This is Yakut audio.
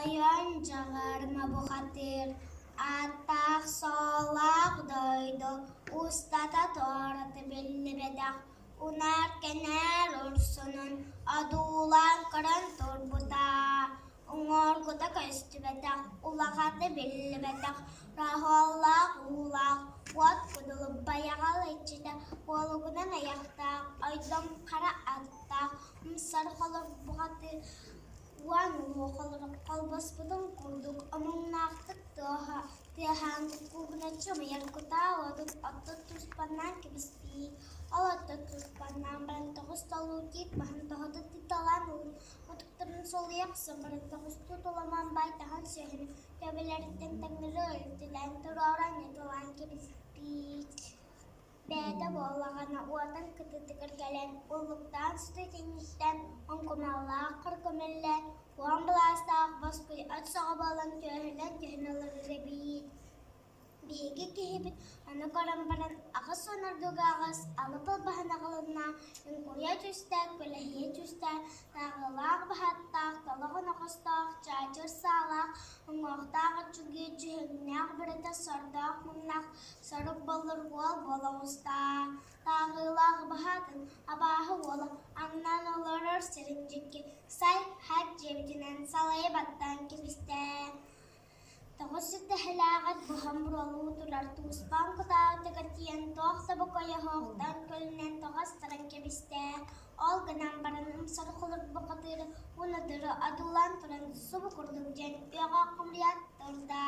Тойон Дьаҕарма бухатыыр, ааттаах-суоллаах дойду устата-туората биллибэтэх унаар-кэнээр урсунун одуулаан көрөн турбута, уҥуоргута көстүбэтэх, улахата биллибэтэх раһуоллаах уулаах, уот кудулу байаҕал иччитэ уолугунан айахтаах, ойдом хара аттаах, умсар холорбуҕатыы уон улуу холорук холбоспутун курдук омуннаахтык тыаһаан куугуначчы умайар кутаа уотун оттон туспаннаан кэбиспит. Ол оттон туспаннаан баран тоҕус толуу тиит маһын тоһута тыыталаан ылан мутуктарын солуйа охсон баран тоҕустуу толамаан баайтаһан сүөһүнү төбөлөрүттэн таҥнары өлүтэлээн туруоран ньыталаан кэбиспит. Бэйэтэ буоллаҕына уотун кытыытыгар кэлэн уллуктаан сыта кэнниттэн оҥкумаллаах хар көмүллэн, уон былаастаах боскуй от саҕа буолан түөһүллэн түһэн олорор эбит. Биһиги киһибит ону көрөн баран 80 ордуга аҕыс алып албаһын аҕылынна, үҥкуйа түстэ, күлэһийэ түстэ, тааҕылаах баһаттаах, толох оноҕостоох, чаачыр саалаах, уҥуохтаах оччугуй дьүһүннээх бөрөтө сордоох муҥнаах сорук боллур уол буола оҕуста. Тааҕыылаах баһаатын абааһы уола аҥнан олорор сирин дьикки сай хат дьиэбитинэн салайа баттаан кэбистэ. Тоҕус үтэһэлээҕэр буһан буруолуу турар тууспаан кутаатыгар тиийэн туох да бокойоһуохтан көлүнэн тоҕо астаран кэбистэ. Ол гынан баран умсары холорбохотуйар уонна дыры одуулаан туран субу курдук диэн үөҕэ хомуйа турда.